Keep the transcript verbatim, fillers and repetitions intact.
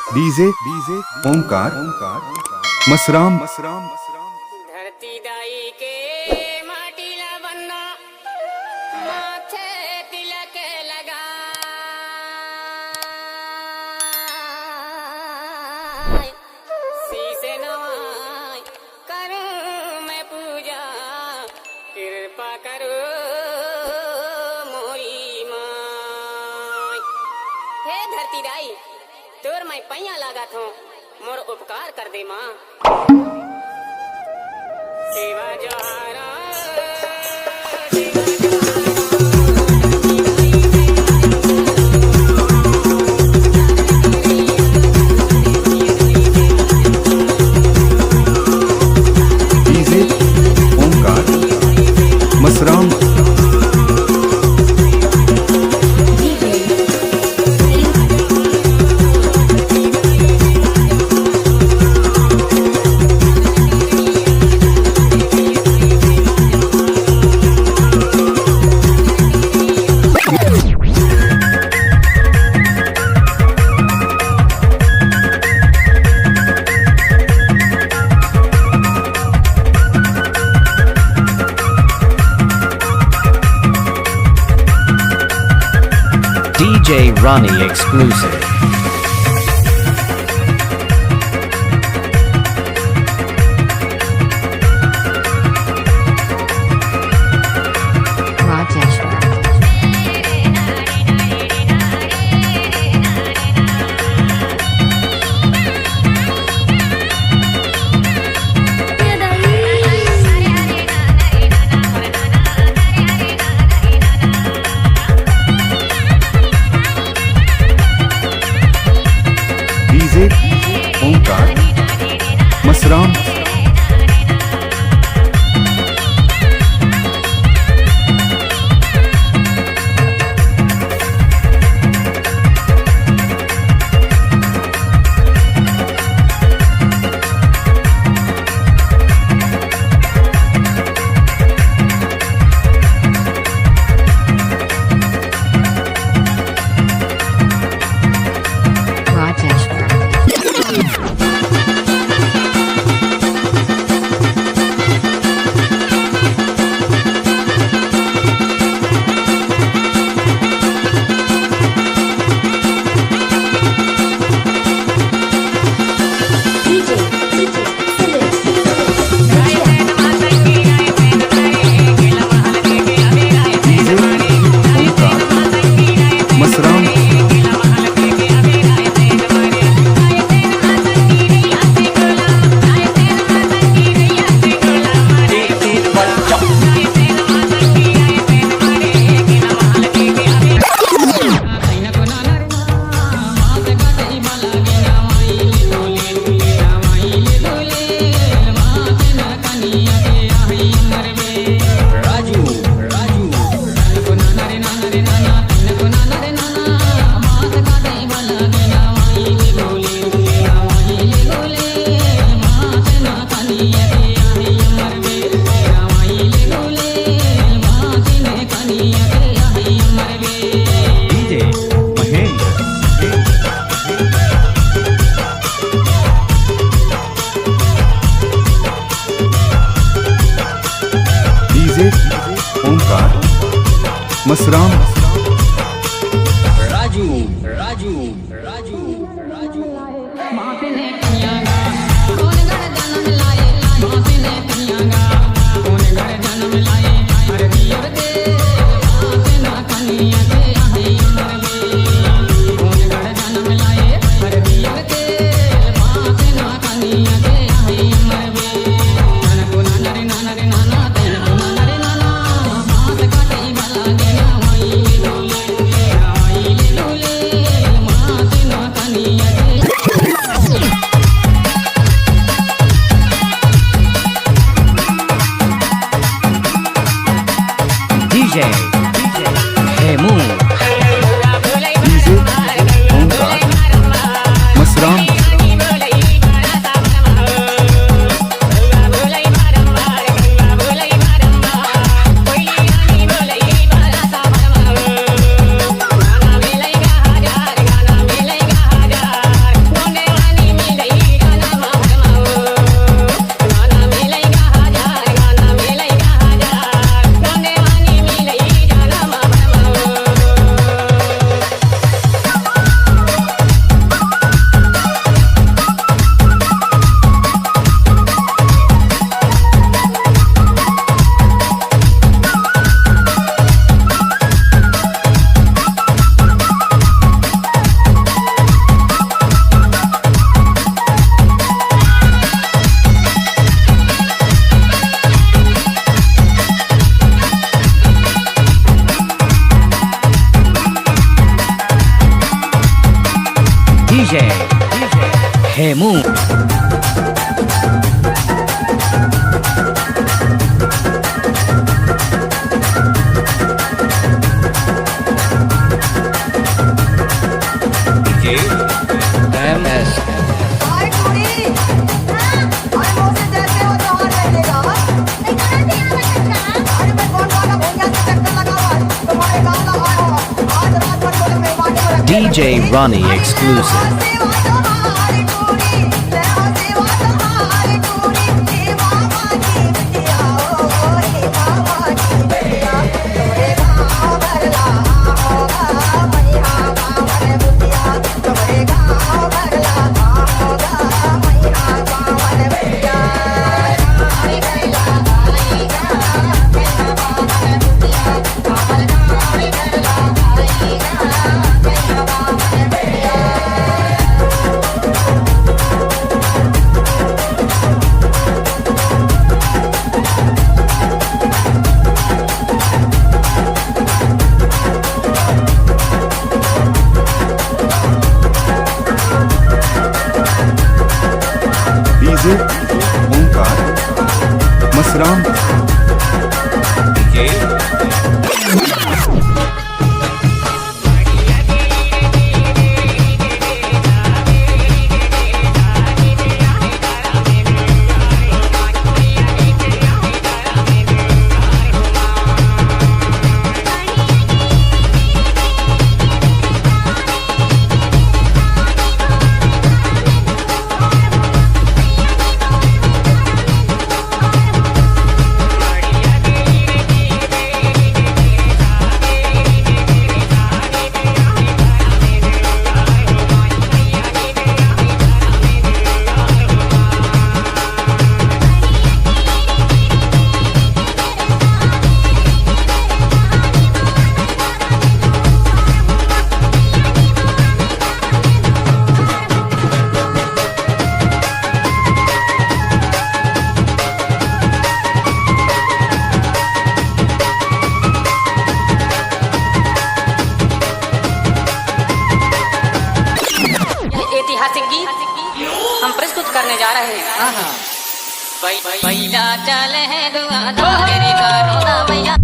DJ DJ Omkar Masram. धरती दाई के माटी ला बंदा, माथे तिलक लगा, शीश नवाई करूं मैं पूजा, कृपा करो मोरी माई। हे धरती दाई, तोर मैं पैया लागत हों, मोर उपकार कर दे माँ। सेवा जोहारा, सेवा जोहारा। DJ Omkar Masram. D J Ronnie exclusive. DJ Omkar Masram. DJ Omkar Masram. Raju, Raju, Raju, Raju. DJ Hemu. DJ Omkar Masram. Hemu. DJ MS. हाय टूरी, हाँ? अरे मुझसे जैसे हो त्योहार कर लेगा। अरे मैं कौन वाला भैया से चक्कर लगा हुआ है? तुम्हारे गांव का आया हुआ। आज रात भर को तो मेहमानी में रखेगा। DJ Ronnie exclusive। DJ Omkar Masram. ऐतिहासिक गीत हम प्रस्तुत करने जा रहे हैं। हाँ, हाँ। बैला चले हैं दुआ, तेरी करुणा मैया।